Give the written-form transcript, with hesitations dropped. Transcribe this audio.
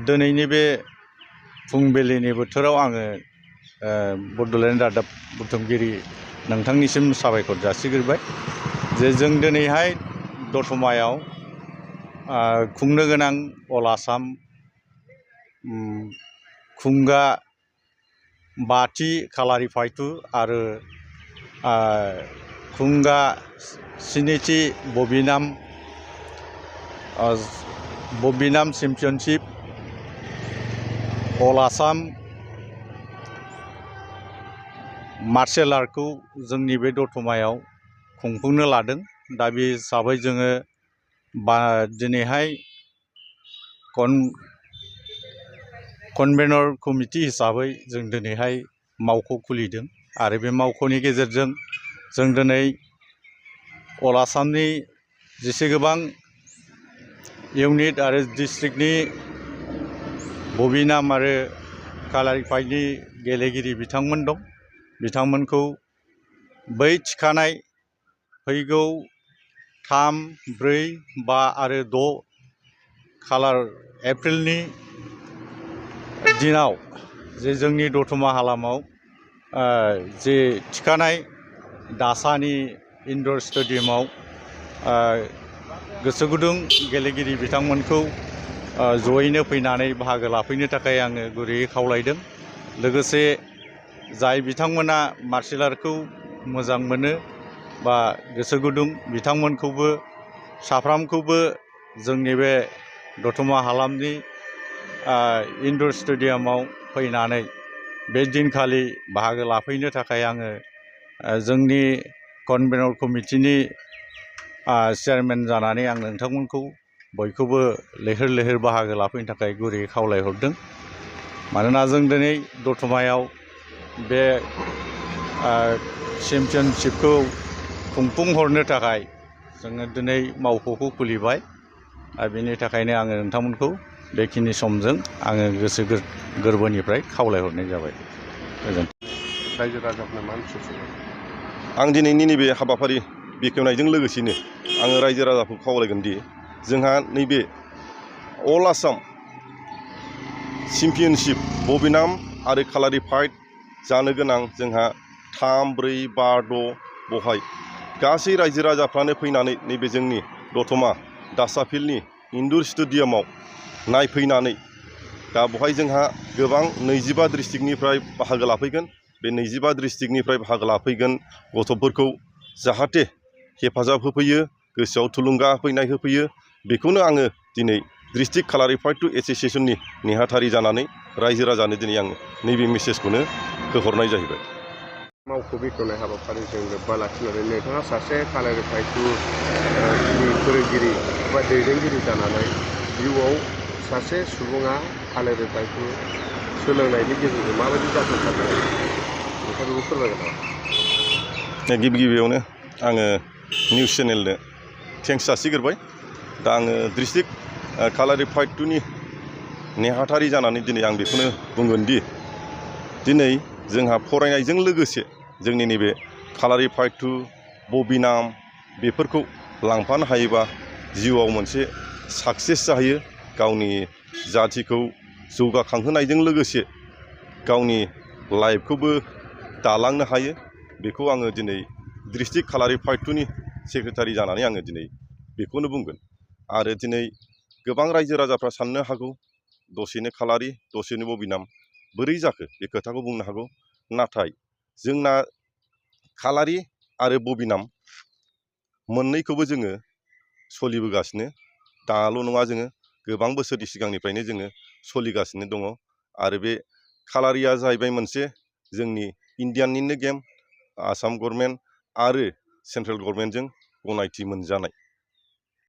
दिनैनि बे फुंबिलिनि बोथोराव आङो बड'लेण्ड रादाब बुथुमगिरि नोंथांनिसिम साबायखर जासिग्रोबाय जे जों दिनैहाय दतमायाव खुंनो गोनां अल आसाम खुंगा बाथि खालारिफायथु आरो खुंगा स्निथि बबिनाम चेम्पियनशिप अल आसाम मार्शेल आर्टखौ जोंनि बे दतमायाव खुंफुंनो लादों। दा बे हिसाबै जोङो दिनैहाय कनभेनर कमिटि हिसाबै जों दिनैहाय मावख' खुलिदों आरो बे मावख'नि गेजेरजों जों दिनै अल आसामनि जेसेबां इउनिट आरो डिस्ट्रिक्टनि बबिनाम आरो कालारिफाइडनि गेलेगिरि बिथांमोन दं, बिथांमोनखौ बै थिखानाय फैगौ 3, 4, 5 आरो 6 एप्रिलनि दिनाव जे जोंनि दतमा हालामाव जे थिखानाय दासानि इनडर स्टेडियामाव गोसो गुदुं गेलेगिरि बिथांमोनखौ जयैनो फैनानै बाहागो लाफैनो थाखाय आङो गुरैयै खावलायदों। लोगोसे जाय बिथांमोना मार्शेल आर्टखौ मोजां मोनो बा गोसो गुदुं बिथांमोनखौबो साफ्रामखौबो जोंनि बे दतमा हालामनि इनडर स्टेडियामाव फैनानै बे दिनखालि बाहागो लाफैनो थाखाय आङो जोंनि कनभेनर कमिटिनि चेयारमेन जानानै आं नोंथांमोनखौ बयखौबो लैहोर लैहोर बाहागो लाफैनो थाखाय गुरैयै खावलायहरदों। मानोना जों दिनै दतमायाव बे चेम्पियनशिपखौ खुंफुंहरनो थाखाय जोङो दिनै मावख'खौ खुलिबाय। बेनि थाखायनो आङो नोंथांमोनखौ बेखिनि समजों आङो गोसो गोरबोनिफ्राय खावलायहरनाय जाबाय। गोजोन्थों। रायजो राजाफोरनो मा मिथियो? आं दिनैनि नैबे हाबाफारि बेखेवनायजों लोगोसेनो आङो रायजो राजाखौ खावलायगोन दि जोंहा नैबे अल आसाम चेम्पियनशिप बबिनाम आरो कालारिफाइड जानो गोनां जोंहा 3, 4, 5, 6 बेवहाय गासै रायजो राजाफ्रानो फैनानै नैबे जोंनि दतमा दासाफिल्डनि इनडर स्टेडियामाव नायफैनानै दा बेवहाय जोंहा गोबां 25 डिस्ट्रिक्टनिफ्राय बाहागो लाफैगोन। बे 25 डिस्ट्रिक्टनिफ्राय बाहागो लाफैगोन गथ'फोरखौ जाहाथे हेफाजाब होफैयो, गोसोआव थुलुंगा होफैयो। बेखौनो आङो दिनै डिस्ट्रिक्ट कालारिफाइड एस'सिएशननि नेहाथारि जानानै रायजो राजानो दिनै आङो नैबे मेसेजखौनो होहरनाय जाहैबाय। मावख' बेखेवनाय हाबाफारिजों लोब्बा लाखिनानै नोंथाङा सासे कालारिफाइडनि फोरोंगिरि बा दैदेनगिरि जानानै जिउआव सासे सुबुङा कालारिफाइडखौ सोलोंनायनि गेजेरजों माबायदि जाफुंसार जायो नोंथाङा बेखौ फोरमायगोन नामा? गिबियावनो आङो निउस चेनेलनो थेंक्स जासिग्रोबाय। दा आङो डिस्ट्रिक्ट कालारिफाइडनि नेहाथारि जानानै दिनै आं बेखौनो बुंगोन दि दिनै जोंहा फरायनायजों लोगोसे जोंनि नैबे कालारिफाइड बबिनाम बेफोरखौ लांफानो हायोबा जिउआव मोनसे साक्सेस जाहैयो। गावनि जाथिखौ जौगाखांहोनायजों लोगोसे गावनि लाइफखौबो दालांनो हायो। बेखौ आङो दिनै डिस्ट्रिक्ट कालारिफाइडनि सेक्रेटारि जानानै आङो दिनै बेखौनो बुंगोन। आरो दिनै गोबां रायजो राजाफ्रा साननो हागौ दसेनो कालारि दसेनो बबिनाम बोरै जाखो बे खोथाखौ बुंनो हागौ। नाथाय जोंना कालारि आरो बबिनाम मोननैखौबो जोङो सोलिबोगासिनो दाल' नङा, जोङो गोबां बोसोरनि सिगांनिफ्रायनो जोङो सोलिगासिनो दङ। आरो बे कालारिया जाहैबाय मोनसे जोंनि इण्डियानिनो गेम, आसाम गभर्नमेन्ट आरो सेन्ट्रेल गभर्नमेन्टजों गनायथि मोनजानाय।